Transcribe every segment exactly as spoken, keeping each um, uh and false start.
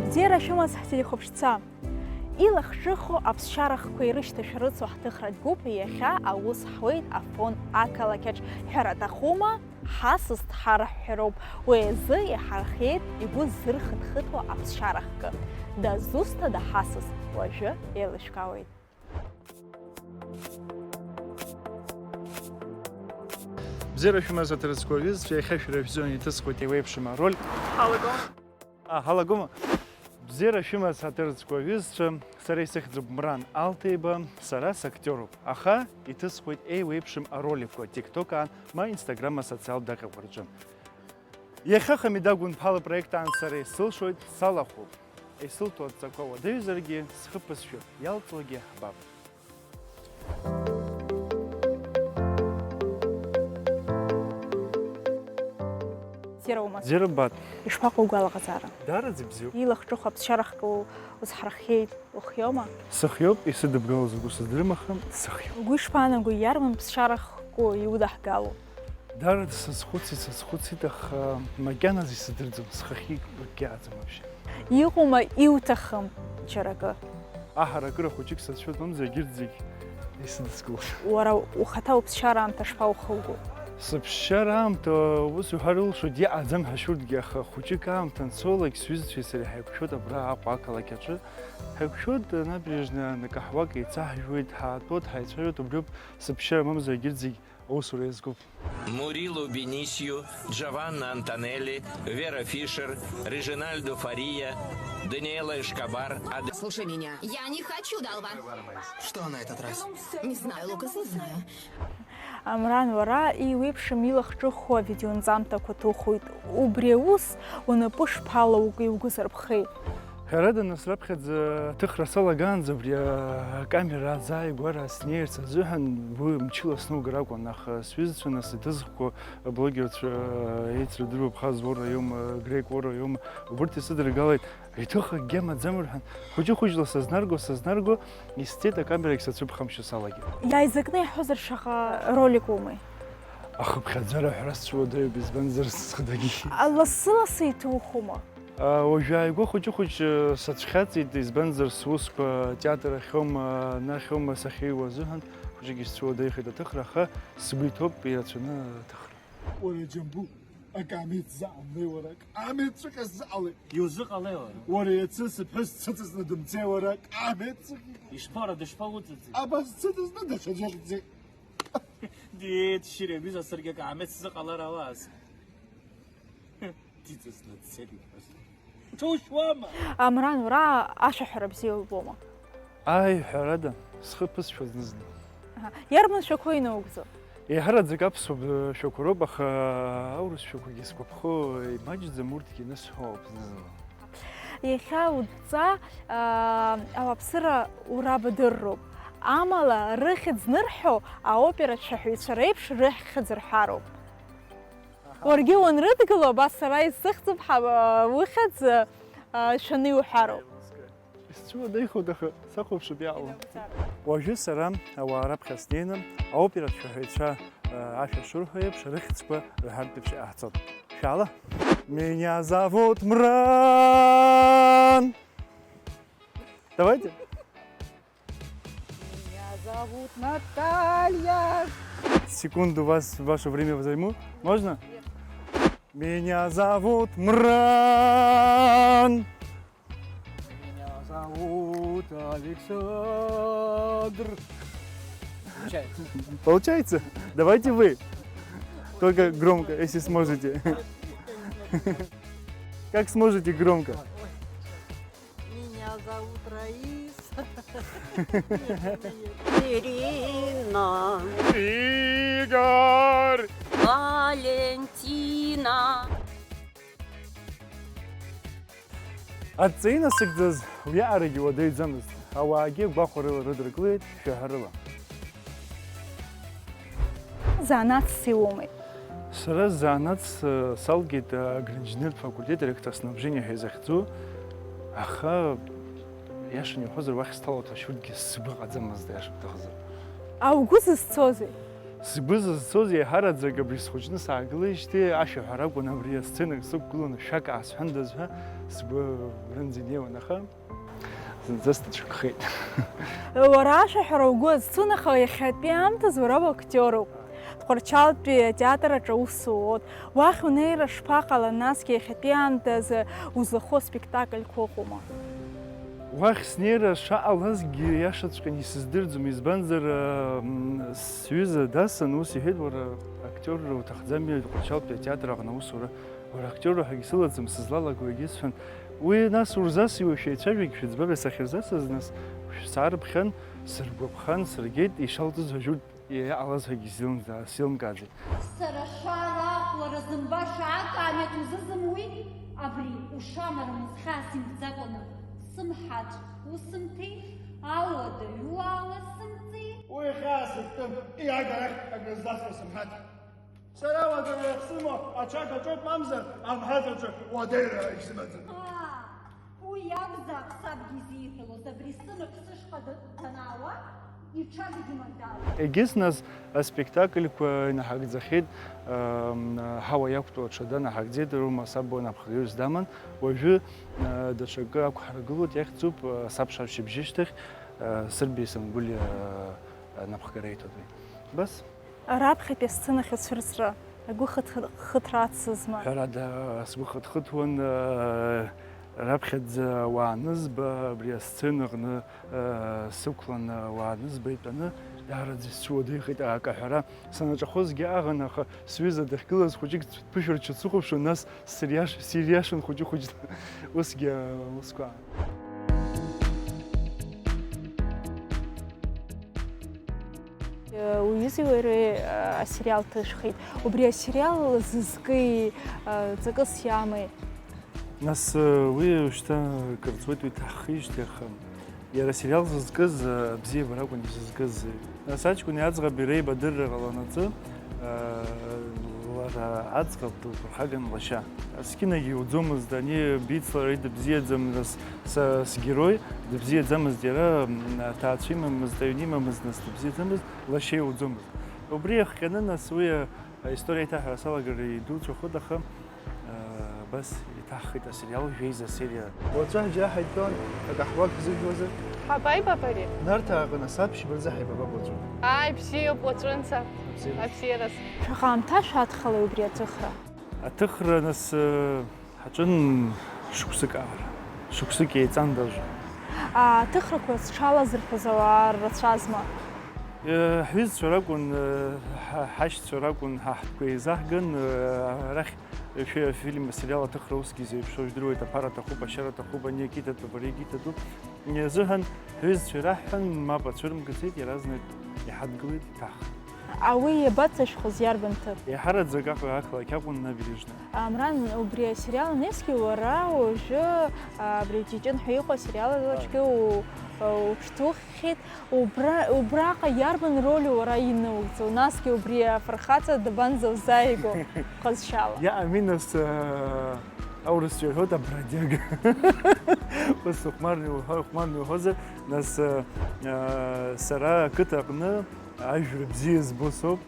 Бзиара шәымаз ҳтелехәаԥшцәа! Илахҿыху аԥсшьарахқәа ирышьҭашәарыцо ҳҭыхратә гәыԥ иахьа аус ҳуеит Афон ақалақьаҿ. Ҳәара аҭахума, ҳасас дҳарҳәароуп. Уи азы иҳархиеит игәы зырхыҭхыҭуа аԥсшьарахкы. Дызусҭада ҳасас? Уажәы еилышәкаауеит. Бзиара шәымаз, аҭырқәа, аҩызцәа, иахьа шәара шәзы иҭысхуеит еиуеиԥшым ароль. Ҳалагома? А, ҳалагома? Бзиара шәымаз, аҭырқәа, аҩызцәа, сара исыхьӡуп Мран Алҭеиба, сара сактиоруп, аха иҭысхуеит еиуеиԥшым ароликқәа TikTok-аан ма Instagram асоциалтә даҟьақәа рҿы. Иахьа Хамида Гәынԥҳа лпроект аан сара исылшоит, салахәуп. Исылҭо адҵақәа уадаҩзаргьы, схы ԥысшәап, иалҵуагьы ҳбап. Бзиара умаз. Бзиара ббап. Ишԥаҟоу угәалаҟазаара? Даараӡа ибзиоуп. Илахҿыху аԥсшьарахкы узҳархиеит, ухиоума? Сыхиоуп, исыдыбгало закәу сыздырам, аха сыхиоуп. Угәы ишԥаанаго, иарбан ԥсшьарахку иудаҳгало? Даараӡа сазхәыцит, сазхәыцит, аха макьаназы исыздырӡом, схахьы акгьы ааӡам вообще. Иҟоума иуҭахым џьара акы? Аҳаракыра хәыҷык сацәшәоит, мамзар егьырҭ зегь исыдыскылоит. Уара ухаҭа уԥсшьара аамҭа шԥаухылго? Сыԥсшьара аамҭа ус уҳәар улшоит, иҟаӡам ҳәа шәурҭгьы, аха хәыҷык аамҭа анцалак сҩызцәеи сареи ҳаиқәшәоит абра Аҟәа ақалақь аҿы. Ҳаиқәшәоит, набережна, акаҳуак еицаҳжәуеит, ҳаатәоит, ҳаицәажәоит, убриоуп сыԥсшьара, мамзар егьырҭ зегь аусура иазкуп. Мурило Бенисио, Джованна Антонелли, Вера Фишер, Реджинальдо Фария, Даниэла Эшкобар, Ад- Слушай меня. Я не хочу, Далва. Что на этот раз? Не знаю, Лукас, не знаю. Амран, уара еиуеиԥшым илахҿыху авидеонҵамҭақәа ҭухуеит. Убри аус унапы шԥалоуки, угәызырԥхеи? Ҳәарада, нас раԥхьаӡа аҭыхра салагаанӡа абри акамера ааӡааигәара снеирц азыҳәан уи мчыла снаугар акәын, аха сҩызцәа нас иҭызхқәо аблогерцәа, еицырдыруа Абхаз Уор раиома, Грек Уор раиома, убырҭ исыдыргалеит, иҭыхра акгьы амаӡам рҳәан, хәыҷы-хәыҷла сазнарго, сазнарго, исцеит акамерагь сацәыԥхамшьо салагеит. Иааизакны иаҳҳәозар, шаҟа ролик умои? Ахыԥхьаӡара ҳәара сцәыуадаҩуп, избанзар, схадагьы. А, лассы-лассы иҭухума? А, уажәы ааигәа хәыҷы-хәыҷы сацәхьаҵит, избанзар, сусқәа атеатр ахьоума, анахьоума сахьыҩуа азыҳәан, хәыҷык исцәыуадаҩхеит аҭыхра, аха сгәы иҭоуп ирацәаны аҭыхра. Уара, Џьамбул, акаамеҭ сзыҟамлеи, уара, акаамеҭҵәҟьа сзыҟалеи? Иузыҟалеи, уара? Уара, иацы сыԥҳәыс дсыҵыҵны дымцеи, уара, акаамеҭҵәҟьа? Ишԥа, уара, дышԥауҵыҵи? Абас дсыҵыҵны даҽаӡәы дцеит. Диеит, шьыри, аҩыза, саргьы акаамеҭ сзыҟалар ауаз. Диҵыҵны дцеит иԥҳәыс. Ҭушуама? Амран, уара ашәаҳәара бзиа убома? Ааи, ҳәарада, схы ԥысшәо зны-зынла. Аҳа. Иарбан шәақәоу инаугӡо? Еиҳараӡак аԥсуа б-, шәақәа роуп, аха аурыс шәақәагьы сгәаԥхо имаҷӡам, урҭгьы нысҳәоуп зны-зынла. Иахьа удҵа, аа, ауааԥсыра урабадырроуп. Амала рыхьӡ нырҳәо аоператә шәаҳәаҩцәа реиԥш рыхьӡ рҳәароуп. Уаргьы уанрыдгыло, абас сара исыхьӡуп ҳа-, ухьӡ, а, шәаны иуҳәароуп. Исцәуадаҩхоит, аха сахәаԥшып иаауа. Уажәы сара ауаа раԥхьа снеины, аоператә шәаҳәаҩцәа, а, ашәа шырҳәо еиԥш, рыхьӡқәа рҳәартә еиԥш иҟаҳҵон. Шәаала. Меня зовут Мран! Давайте. Меня зовут Наталья. Секунду вас, ваше время займу. Можно? Нет. Меня зовут Мран. Меня зовут Александр. Получается? Получается? Давайте вы. Только громко, если сможете. Как сможете, громко. Меня зовут Раиса. Ирина. Игорь. Валентина. Адҵа инасыгӡаз уиаҟарагьы уадаҩӡамызт. Ауаагьы гәахәарыла рыдыркылеит, шәаҳәарыла. Занааҭс иумеи? Сара занааҭс, э, салгеит, э, агроинженертә факультет, электроснабжение ҳәа изахьӡу, аха, иашан иуҳәозар, уахь сҭало ҭашьургьы сгәы ҟаӡамызт, аиаша бҭахызар. А угәы зызцозеи? Сгәы зызцоз еиҳараӡак абри схәыҷны саагылеижьҭеи ашәаҳәара акәын, абри асценак сықәгыланы шәак аасҳәандаз ҳәа сгәы рынӡа инеиуан, аха зынӡа сҭацәыкхеит. Уара ашәаҳәара угәы азцон, аха иахьатәи аамҭазы уара уактиоруп. Тҟәарчалтәи атеатр аҿы аус зуоуп. Уахь унеира шԥаҟала, насгьы иахьатәи аамҭазы узлахәу аспектакльқәа ыҟоума? Уахь снеира шаҟалазгьы иашаҵәҟьаны исыздырӡом, избанзар, м, сҩыза Дасан ус иҳәеит, уара актиорра уҭахӡами, Тҟәарчалтәи атеатр аҟны аусура? Уара актиорра ҳәагьы сылаӡам, сызлалаго егьысҳәан. Уи нас урзасыҩуашәа еицәажәагь шәыӡбап, сахьырзасыз нас шәсаарԥхьан, сыргәаԥхан, сыргеит, ишалҵыз ҳәа жьуртә иҟалаз ҳәагьы сзеилымкаа-, сзеилымкааӡеит. Сара шәара, уара зымбаша акаамеҭ узызымуи? Абри ушамарам узхьаасимкӡакәаны сымҳаҵә усымҭеи, ауадаҩ уаала сымҵеи? Уи хьаас иктәым, иага арахь акрызласуа сымҳаҵә. Сара уадаҩрахь сымоу аҽага ҿоуп, мамзар, амҳаҵә аҿы уадаҩра егьсымаӡам. Аа, уи иакәзаап сабгьы изиҳәалоз, абри сымаҳә сышҟа да-, данаауа, иҽага димардаауан. Егьыс нас аспектакльқәа инаҳагӡахьеит, ам, ҳауа иақәтәоу аҽада наҳагӡеит, Рома Сабуа напхгаҩыс даман, уажәы, а, даҽакы ақәҳаргылоит, иахьӡуп, а, Сабша ашьыбжьышьҭахь, а, Сырбеи Сангәлиа, а, напхгара иҭоит уи. Бас. Раԥхьатәи асценахь уцәырҵра агәы хыҭ-, хыҭра ацызма? Ҳәарада, сгәы хыҭхыҭуан, э, раԥхьаӡа уаанызба, абри асценаҟны, э, сықәлан, э, уаанызба итәаны, даараӡа сцәуадаҩхеит акы аҳәара. Санаҿахозгьы аӷан, аха сҩыза дахьгылаз хәыҷык дԥышәырччо дсыхәаԥшуан, нас сыриаш-, сириашон хәыҷы-хәыҷла. Усгьы, э, усқәа. Уҩызеи уареи, а, асериал ҭышәхит. Убри асериал зызкыи, а, ҵакыс иамеи? Нас, э, уи уажәшьҭа кыр ҵуеит уи ҭаҳхижьҭеи, аха иара асериал зызкыз, э, абзиабара акәын изызкыз. Нас аҷкәыни аӡӷаби реибадырра ҟаланаҵы, э, лара аӡӷаб дылԥырхаган лашьа. Асқьынагьы иуӡомызт, ани бицлар дыбзиаӡам, нас са сгерой дыбзиаӡамызт иара, м, аҭаацәа имамызт, аҩны имамызт, нас дыбзиаӡамызт, лашьа иуӡомызт. Убри иахҟьаны, нас уи, а, аисториа аиҭаҳәара салагар идуцәахоит, аха, а, абас иҭаҳхит асериал жәеиза сериа. Уаҵәы ҳџьа ҳаитәон, акаҳуа ҳзыжәуазар? Ҳабаибабари? Нарҭаа аҟны асааҭ ԥшьба рзы ҳаибабап уаҵәы. Ааи, бзиоуп, уаҵәынӡа. Абзиараз. Абзиараз. Шаҟа аамҭа шәадхалеи убри аҵыхра? Аҭыхра нас, э, ҳаҿын шықәсык аара, шықәсык еиҵан даже. Аҭыхрақәа зҽалазырҳәоз ауаа рацәазма? Э, ҳҩызцәа ракәын, э, ҳа-, ҳашьцәа ракәын, ҳа ҳтәқәа еизаҳган, э, арахь шәи афильм, асериал аҭыхра усгьы изеиԥшроу жәдыруеит, аԥара аҭахуп, ашьара аҭахуп, ани акы иҭатәуп, ари акы иҭатәуп. Уи азыҳәан ҳҩызцәа ираҳҳәан, мап ацәырымгаӡеит, иаразнак иҳадгылеит, иҭаҳхит. А уи иабацашәхоз, иарбан ҭыԥ? Еиҳараӡак аҟ-, ақалақь акәын, Набережна. Амран, убри асериал анеизгьы уара уажәы, а, абри Ҷыҷын ҳәа иҟоу асериал аҿгьы у-, уҽҭуххьеит. Убра-, убраҟа иарбан роль уара инаугӡо? Насгьы убри афырхаҵа дабанӡа узааиго ҟазшьала? Иа, Амина, с-, аурысцәа иҳәоит, абродяга. Ус ухәмарны иуҳәо-, ухәмарны иуҳәозар, нас, а, а, сара ақыҭа аҟны ажәра бзиа збо соуп.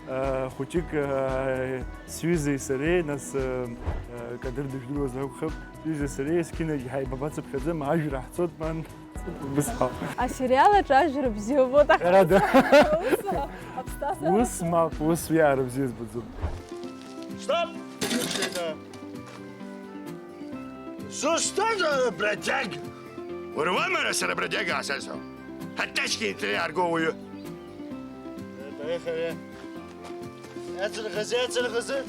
А, хәыҷык, а, сҩызеи сареи, нас, а, а, Кадыр дыжәдыруазар акәхап, сҩызеи сареи есқьынагь ҳаибабацыԥхьаӡам, ажәра ҳцот, ман. Убыс ҳауп. Асериал аҿы ажәра бзиа убоит, аха Ҳәарада. Ус, аԥсҭазаара. Ус мап, ус уи аара бзиа збаӡом. Стоп! Зусҭада, бродяга? Уара уамара сара бродиага аасазҳәо? Атачки инҭра иаарго ауаҩы. Поехали. Иацырхазы, иацырхазы.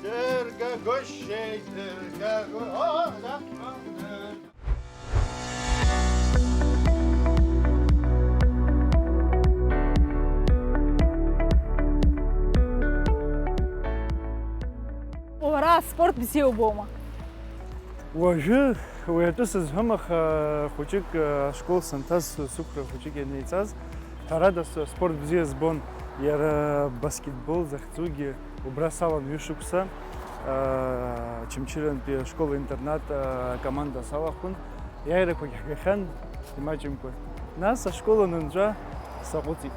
Дыргагошьеи, дыргаго-, о, о, да. Уара аспорт бзиа убома? Уажәы уи атәы сызҳәом, аха хәыҷык, ашкол санҭаз, сықәра хәыҷык ианеиҵаз, ҳәарада, с-, аспорт бзиа збон, иара баскетбол захьӡугьы убра салан ҩышықәса, а, Очамчырантәи ашкол-интернат, а, акоманда салахәын, иааирақәагь ҳгахьан имаҷымкәа. Нас ашкол анынҵәа саҟәыҵит.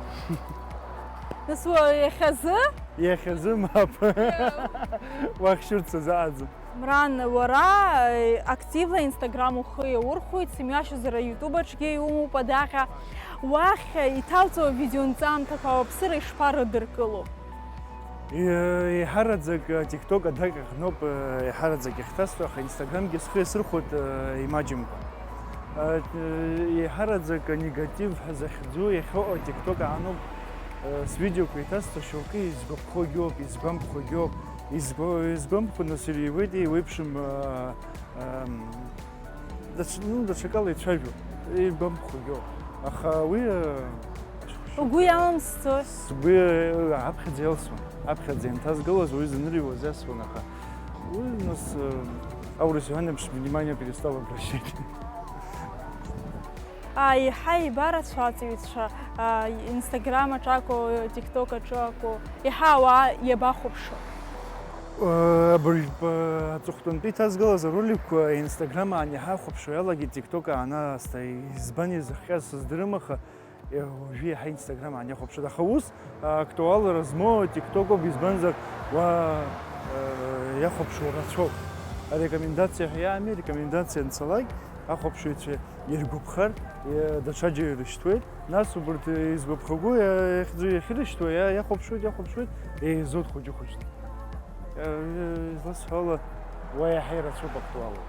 Нас уа иахьазы? Иахьазы мап. Уахь шьырц сазааӡом. Мран, уара активла Instagram ухы иаурхәоит, сымҩашьозар аиутуб аҿгьы иумоуп адаҟьа. Уахь иҭалҵо авидеонҵамҭақәа ауаԥсыра ишԥарыдыркыло? Еиҳараӡак TikTok адаҟьа аҟноуп еиҳараӡак иахьҭасҵо, аха Instagram-гьы схы иасырхәоит имаҷымкәа. Еиҳараӡак анегатив ҳәа захьӡу иахьоу TikTok аануп. Свидеоқәа иҭасҵо шьоукы изгәаԥхогьы ауп, изгәамԥхогьы ауп. Изгәамԥхо нас иреиуеит, еиуеиԥшым. Даҽа, ну, даҽакала ицәажәо, еибамхәгьоу. Аха уи, э, Угәы иалымсӡои? Сгәы, э, аԥхьаӡа иалсуан. Аԥхьаӡа ианҭазгылаз уи занырҩуаз иасуан, аха уи, нас, э, аурыс иҳәан еиԥш, внимание перестал обращать. А, еиҳа еибарацәоу аҵаҩцәа, а, Instagram аҿы акәу, TikTok аҿы акәу, еиҳа ауаа иабахәаԥшуа? Э, абыржәтә, э, аҵыхәтәантәи иҭазгалаз ароликқәа Instagram аан иаҳа ахәаԥшуа иалагеит, TikTok аан аасҭа избан изыхҟьаз сыздырам, аха, э, уажәы иаҳа Instagram аан иахәаԥшуеит. Аха ус, э, актуалра змоу TikTok ауп, избанзар, уа, э, иахәаԥшуа рацәоуп. Арекомендациа ҳәа иаами, арекомендациа анцалак, ахәаԥшыҩцәа иргәаԥхар, э, даҽаџьара ирышьҭуеит. Нас убарҭ, э, изгәаԥхагоу, э, иахьӡу иахьырышьҭуа, иа-, иахәаԥшуеит, иахәаԥшуеит, еизоит хәыҷы-хәыҷла. Э, э, изласҳәо ала, уа иаҳа ирацәоуп актуалу.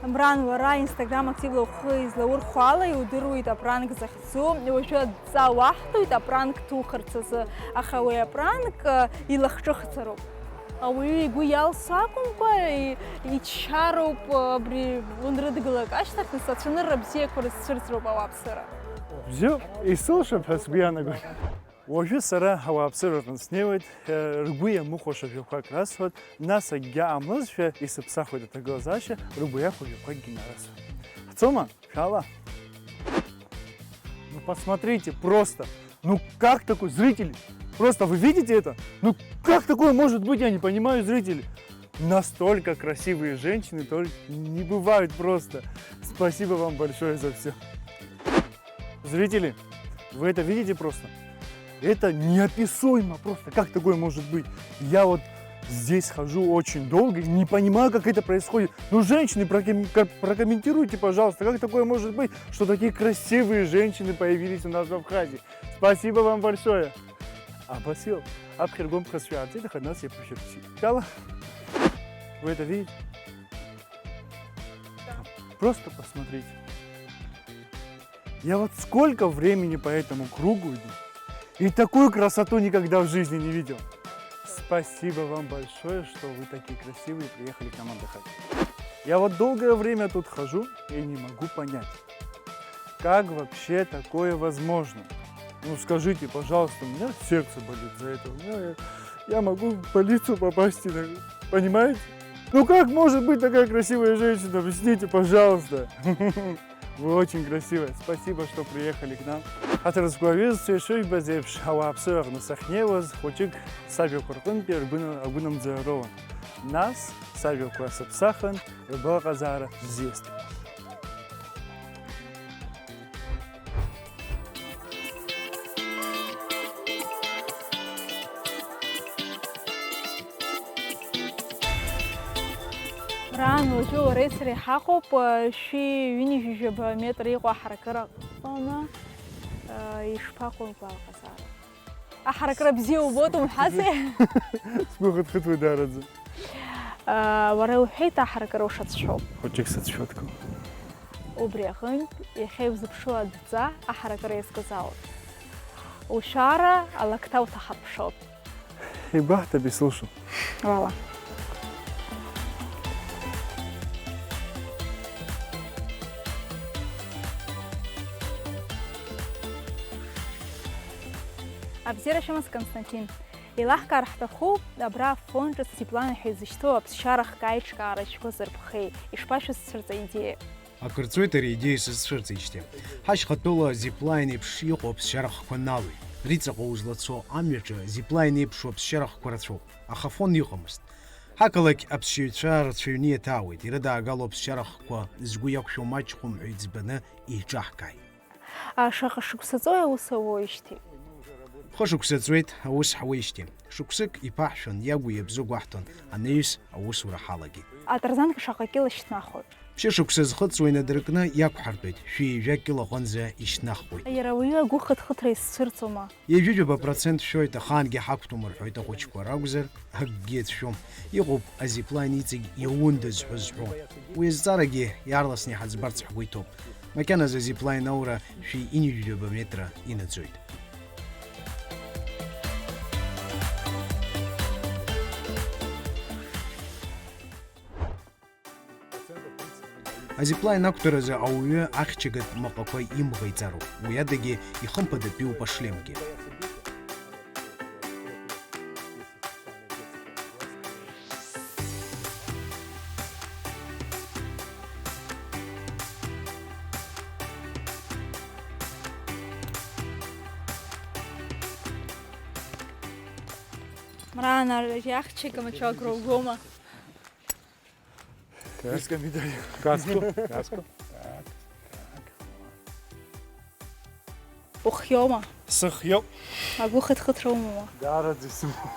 Мран, уара Instagram активла ухы излаурхәо ала иудыруеит апранк захьӡу, уажәы адҵа уаҳҭоит апранк ҭухырц азы, аха уи апранк, э, илахҿыхӡароуп. Ауаҩы игәы иалсо акәымкәа, и-, иччароуп, абри унрыдгылак ашьҭахь, нас ацәанырра бзиақәа рызцәырҵроуп ауааԥсыра. Бзиоуп, исылшап ҳәа сгәы иаанагоит. Уажәы сара ауааԥсыраҟны снеиуеит, ргәы иамыхәаша жәақәак расҳәоит, нас акгьы аамлазшәа исыԥсахуеит аҭагылазаашьа, ргәы иахәо жәақәакгьы нарасҳәоит. Ҳцома? Шәаала! Ну посмотрите, просто Ну как такой, зрители? Просто вы видите это? Ну как такое может быть, я не понимаю, зрители? Настолько красивые женщины только не бывают просто. Спасибо вам большое за все. Зрители, вы это видите просто? Это неописуемо просто. Как такое может быть? Я вот здесь хожу очень долго и не понимаю, как это происходит. Ну, женщины, проком- ка- прокомментируйте, пожалуйста, как такое может быть, что такие красивые женщины появились у нас в Абхазии. Спасибо вам большое. Абас иоуп. Аԥхьаргон ԥхасшәа ааӡеит, аха нас иаԥышәырччеит. Шәала? Вы это видите? Просто посмотрите. Я вот сколько времени по этому кругу иду, и такую красоту никогда в жизни не видел. Спасибо вам большое, что вы такие красивые, приехали к нам отдыхать. Я вот долгое время тут хожу и не могу понять, как вообще такое возможно? Ну скажите, пожалуйста, у меня сердце болит за это. У меня, я могу в больницу попасть, понимаете? Ну как может быть такая красивая женщина? Объясните, пожалуйста. Вы очень красивая. Спасибо, что приехали к нам. Ҳаҭыр зқәу аҩызцәа ишыжәбаз еиԥш, ауааԥсыра аҟны сахьнеиуаз, хәыҷык сажәақәа рҟынтәи ргәы-, агәынамӡара роуан. Нас сажәақәа сыԥсахын, ргәалаҟазаара сзиасит. Раан уажәы уареи сареи ҳаҟоуп, шәи ҩынҩажәижәаба метр иҟоу аҳаракыра аҟны. Ишԥаҟоу агәалаҟазаара? Аҳаракыра бзиа убоит умҳәази? Сгәы хыҭхыҭуеит даараӡа. Уара иуҳәеит аҳаракыра ушацәшәо. Хәыҷык сацәшәоит. Убри аҟынтә, иахьа иузыԥшу адҵа аҳаракыра иазкыз ауп. Ушәара алакҭа уҭаҳарԥшроуп. Игәаҳҭап, исылшо. Уала. Абзиара шәымаз, Константин. Еилаҳкаар ҳҭахуп, абра афон ҿыц Зиплайн ҳәа изышьҭоу аԥсшьара хкы аиҿкаара шәгәазырԥхеи, ишԥашәызцәырҵ аидеиа? Акыр ҵуеит ари аидеиа сызцәырҵижьҭеи. Ҳашьхатәыла зиплайн еиԥш иҟоу аԥсшьара хкқәа налоит. Риҵаҟа узлацо амҩаҿы зиплайн еиԥшу аԥсшьара хкқәа рацәоуп, аха фон иҟамызт. Ҳақалақь аԥсшьаҩцәа рацәаҩны иаҭаауеит, ирыдаагало аԥсшьара хкқәа згәы иақәшәо маҷхом ҳәа иӡбаны еиҿаҳкааит. А шаҟа шықәса ҵуеи аус ауоижьҭеи? Хышықәса ҵуеит аус ҳуеижьҭеи. Шықәсык иԥаҳшәон, иагу иабзоу гәаҳҭон, анаҩс аусура ҳалагеит. Атарзанка шаҟа кьыла шьҭнахуеит? Ԥшьышықәса зхыҵуа инадыркны иақәҳартәеит, шәи ҩажәа кьыла аҟынӡа ишьҭнахуеит. Иара ауаҩы агәы хыҭхыҭра изцәырҵуама? Ҩажәижәаба процент шәоит, ахаангьы ҳақәтәом рҳәоит ахәыҷқәа ракәзар, акгьы ацәшәом. Иҟоуп азиплайн иҵегь иаун дызҳәо зҳәо. Уи азҵаарагьы иаарласны иҳаӡбарц ҳгәы иҭоуп. Макьаназы азиплайн аура шәи ҩажәижәаба метра инаӡоит. Азиплайн ақәтәаразы ауаҩы ахьчагатә маҟақәа имӷа иҵароуп, уи адагьы ихымԥадатәиуп ашлемгьы. Мрана, иахьчагам аҽы агәра угома? Каску. Каску. Ухиоума? Сыхиоуп. Агәы хыҭхыҭра умоума? Даараӡа исымоуп.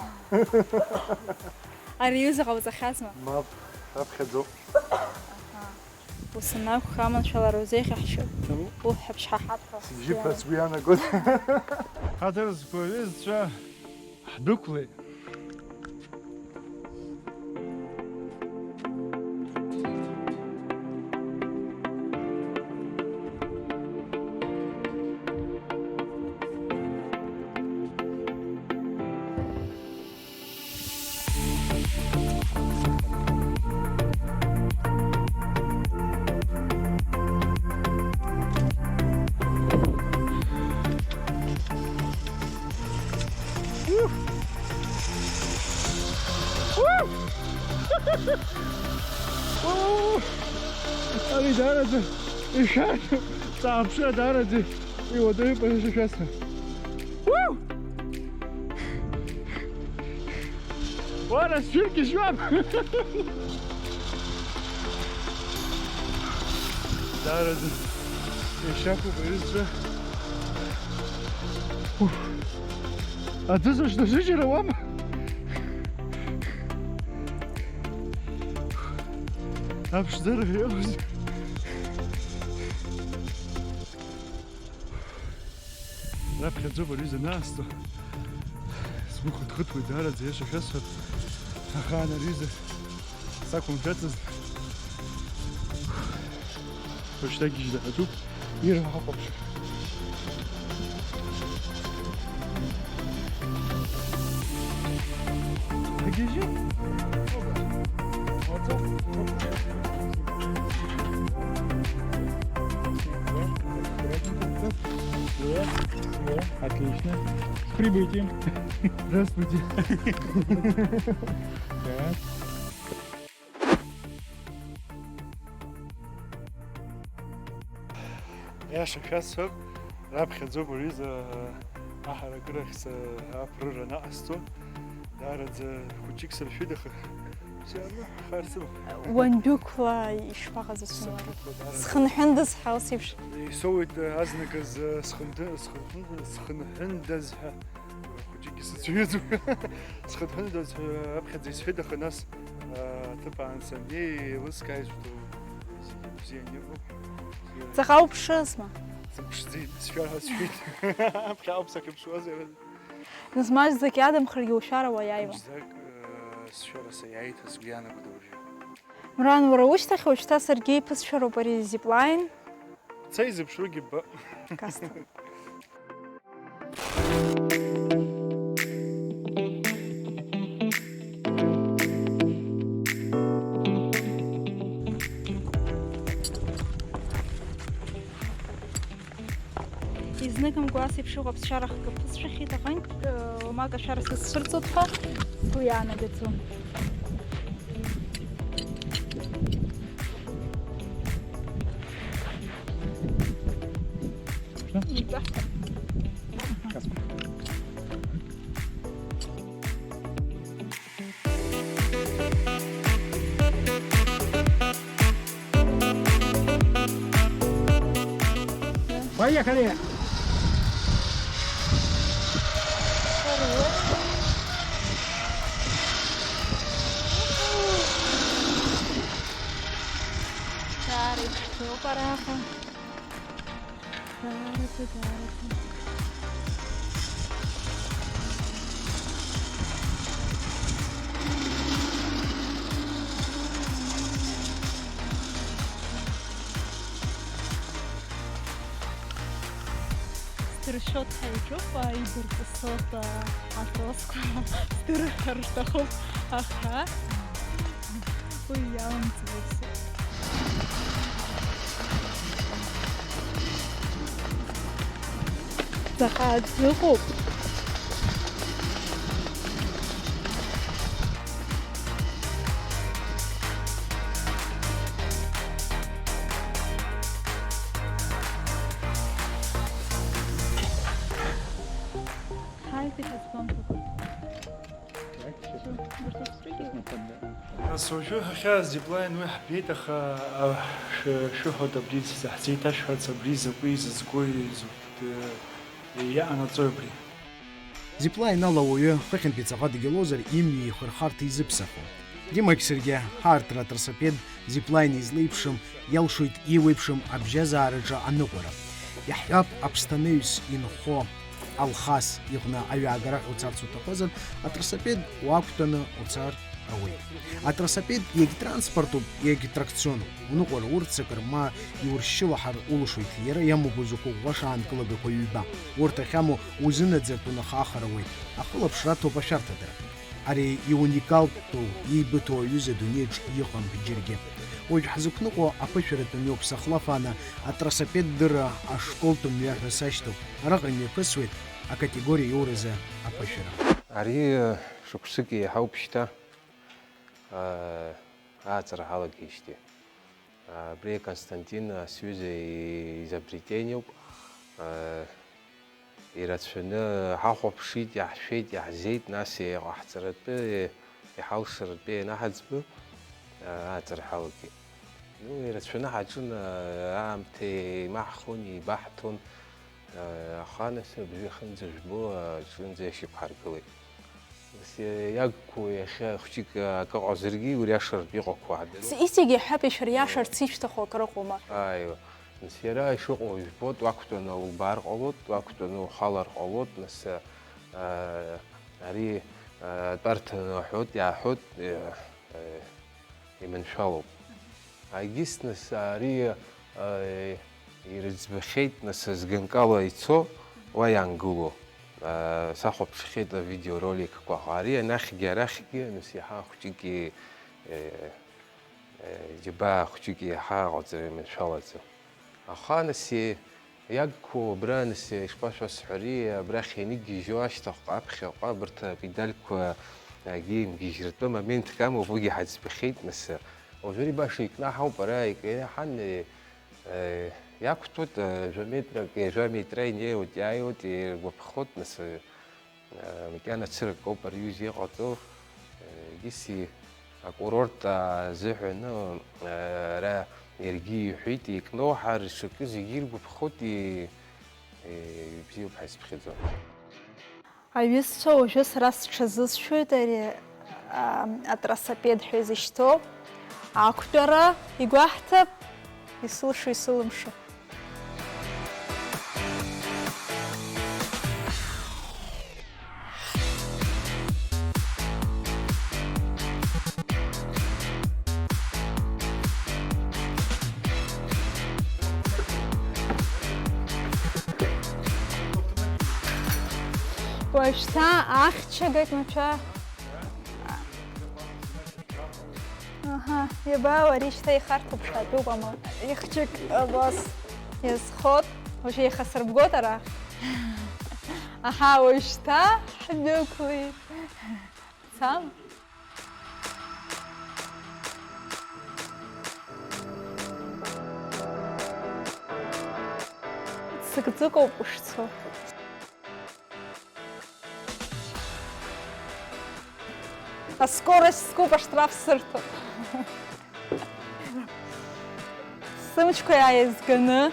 Ари аҩыза ҟауҵахьазма? Мап, раԥхьаӡоуп. Аҳа. Ус анакәха, аманшәалара узеиӷьаҳшьоит. Уҳәҳәабжь ҳаҳап ҳәа. Сыбжьы ԥра сгәы иаанагоит. Ҳаҭыр зқәу аҩызцәа, ҳдәықәлеит. Ари даараӡа ишәарҭоуп, сааԥшра даараӡа. Уи уадаҩуп, ари шәасҳәа. Уара, сшәыргьежьуам! Даараӡа ишьақәуп, аҩызцәа. Уф. Аӡы сышҭашыжьыр ауама? Аԥшӡара иоуз. Раԥхьаӡоуп ари занаасҭо. Сгәы хыҭхыҭуеит даараӡа, иаша шәасҳәап. Ахаан ари за сақәымшәацызт. Уажәшьҭа гьежьда ҳаҿуп. Ира ҳахәаԥш. Гьежьы? Отлично. С прибытием. Здравствуйте. Так. Аиаша шәасҳәап, раԥхьаӡоуп ари аҩыза аҳаракыра ахьӡ аԥырра анаҟасҵо. Даараӡа хәыҷык сыршәит, аха бзиа, хар сымам. Уандәықәла ишԥаҟаз ацәымӷра? Сандәықәла даараӡа. Схынҳәындаз ҳәа ус еиԥш. Исоуеит, азныказ, схынҳәы-, схынҳәы-, схынҳәындаз ҳәа. Хәыҷыкгьы сыцәҩыӡуп. Схынҳәындаз ҳәа аԥхьаӡа исҳәеит, аха нас, а, аҭыԥ аан саннеи, еилыскааит, что зегьы бзианы иҟоуп. Ҵаҟа уԥшызма? Сымԥшӡеит, сшәара сшәеит. Аԥхьа ауп сахьыԥшуаз. Дызмаҷӡак иадамхаргьы ушәара уаиааиуан. Мыждак, э, сшәара саиааит ҳәа сгәы иаанагоит уажәы. Мран, уара ушьҭахь уажәшьҭа саргьы иԥысшәароуп ари зиплайн. Са изыԥшугьы ббап. Касҭа. Изныкымкәа ас еиԥш иҟоу аԥсшьара хкы ԥысшәахьеит аҟынтә, уамак ашәара сызцәырҵуеит ҳәа сгәы иаанагаӡом. Поехали! Даара иԥшӡоуп араҟа. Даараӡа, даараӡа. Сдыршәот ҳәа иҿуп, идырҵысот атросқәа сдырҳәар сҭахуп, аха уи иалымҵуеит. Заҟа аӡы ыҟоуп! Ҳаит, иҳазгәамҭакәа. Нас уажәы ҳахьааз зиплайн уи ҳбеит, аха, а, шәы-, шәыҳәоит абри ҳзеиҭашәҳәарц, абри закәи, зызгои, зыхәҭ-, иҟанаҵои абри? Зиплайн ала ауаҩы хыхьынтәи ҵаҟа дгьалозар, имҩа ихырхарҭа изыԥсахуам. Димагь саргьы ҳаартра атрасапед зиплайн излеиԥшым, иалшоит еиуеиԥшым абжьазаараҿы аныҟәара. Иаҳҳәап, Аԥсҭанаҩс инхо Алхас иҟны аҩаагара ҳәа уцарц уҭахызар, атрасапед уақәтәаны уцар ауеит. Атрасапед иагьтранспортуп, иагьтракционуп. Уныҟәара урццакыр ма иуршьшьылаҳар улшоит, иара иамоуп узықәыӷәӷәаша аанкылагақәа ҩба. Урҭ ахьамоу узынаӡартә унахаахар ауеит. Ахылаԥшра аҭоуп ашәарҭадара. Ари иуникалтәу, еибыҭоу аҩыза адунеиаҿ иҟам џьаргьы. Уажә ҳзықәныҟәо аԥышәаратәы мҩоуп, Сахлафана атрасапед дырра ашколтә мҩа ҳәа сашьҭоуп. Араҟа имҩаԥысуеит акатегориа иоуразы аԥышәара. Ари, э, шықәсык еиҳауп шьҭа, э, ааҵра ҳалагеижьҭеи. Абри Константин сҩыза изобретениоуп. Ирацәаны ҳахәаԥшит, иаҳшәеит, иаҳзеит, нас иҟаҳҵаратәы, иҳалшаратәы ианаҳаӡба, ааҵра ҳалагеит. Ну, ирацәаны ҳаҿын, аамҭа еимаҳхон, еибаҳҭон, аха нас абжьы ахьынӡажәбо аҿынӡа ишьақәҳаргылеит. Нас иагқәоу иахьа хәҷык акы ыҟазаргьы, иуриашартә иҟақәоу ҳдыруеит. Иҵегь иаҳҳәап, ишәыриашарц ишәҭаху акыр ыҟоума? Ааи, нас иара ишыҟоу жәбоит, уақәтәаны улбаар ҟалоит, уақәтәаны ухалар ҟалоит, нас, а, ари, а, атәарҭа аҳәоит, иаҳәоит, е, е, иманшәалоуп. Егьыс, нас, ари, а, ирыӡбахьеит, нас, зганкала ицо, уа иаангыло. А, сахәаԥшхьеит авидеороликқәа. Ари анахьгьы арахьгьы, нас, иаҳа хәҷыки, э, э, џьабаа хәҷыки иаҳа аҟаҵара иманшәалаӡам. Аха, нас, иагқәоу абра, нас, ишԥашәасҳәари, абрахь ианыгьежьуа ашьҭахьҟа, аԥхьаҟа абарҭ апедальқәа, егьи имгьежьратәы моментк амоуп, уигьы ҳаӡбахьеит, нас, уажәы баша икнаҳауп, ара ик-, иаҳан, э, э, иақәтәоит, э, жәаметрак, э, жәаметра инеиуеит, иааиуеит, иргәаԥхоит, нас, э, макьана цырак ауп ари аҩыза иҟаҵо, егьыс акурорт азыҳәан, ара иаргьы иҳәеит, икноуҳар, ҽакы зегьы иргәаԥхоит, ибзиоуп ҳәа исыԥхьаӡон. Аҩызцәа, уажәы сара сҽазысшәоит ари, а, атрасапед ҳәа изышьҭоу ақәтәара игәаҳҭап, исылшо, исылымшо. Уажәшьҭа ахьчагак мацәа. Аҳа, иабаауа, ари шьҭа ихарҭәуп, шәаатәуп, ама. Ихчык, абас. Иазхоит, уажәы еихасырбгоит ара. Аҳа, уажәшьҭа ҳдәықәлеит. Цама? Цык-цыкоуп ушцо. Аскорость скуп, аштраф сырҭо. Сымчқәа иааизганы.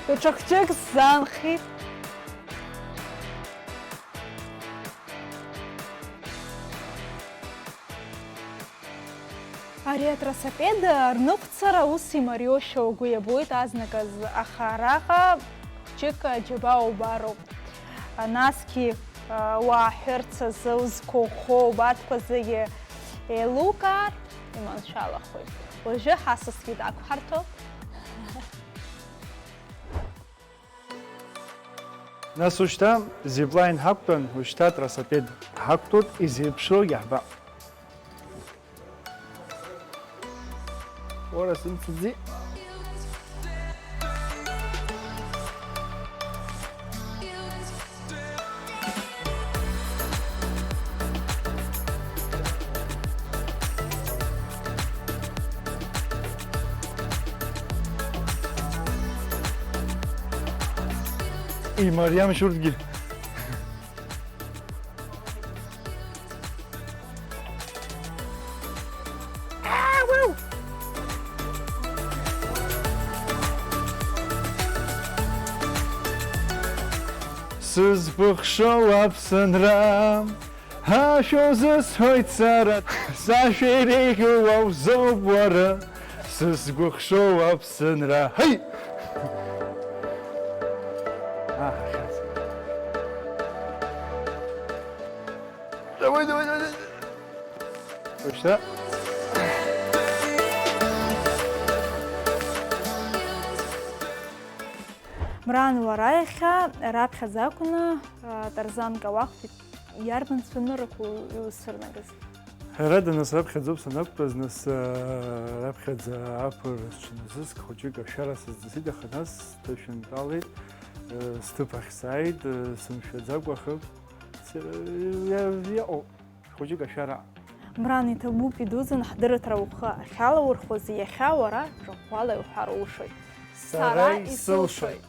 Даҽа хәҷык сзаанхеит. Ари атрасапед рныҟәцара ус имариоушәа угәы иабоит азныказ, аха араҟа хәҷык аџьабаа убароуп. Насгьы, уааҳәырц азы узқәыӷәӷәо убарҭқәа зегьы еилукаар, иманшәалахоит. Уажәы ҳасасгьы дақәҳарҭәо. Нас ушьҭа зиплайн ҳақәтәан, ушьҭа трасапед ҳақәтәоит, изеиԥшроу иаҳбап. Уара сымцаӡеит. Имариам шьурҭгьы. Сызкәыхшоу Аԥсынра, ашәа узысҳәоит сара, сашәа иреиӷьу уаузоуп уара, сызкәыхшоу Аԥсынра, ҳаи! Аҳ, ахьац. Давай, давай, давай, давай. Ушьҭа. Мран, уара иахьа раԥхьаӡа акәны, а, тарзанка уақәтәеит. Иарбан цәаныррақәоу иуцәырнагаз? Ҳәарада, нас раԥхьаӡоуп санақәтәаз, нас, а, раԥхьаӡа аԥыр сҽаназыскит, хәыҷык ашәара сазҵысит, аха нас сҭышәынтәалеит, а, сҭыԥ ахь сааит, а, сымшәаӡакәа ахы. Сара, иа-, иаҟоуп, хәыҷык ашәара. Мран, иҭабуп, идуӡӡан ҳдырраҭара ухы ахьалаурхәыз, иахьа уара жәохәала иуҳәар улшоит. Сара исылшоит.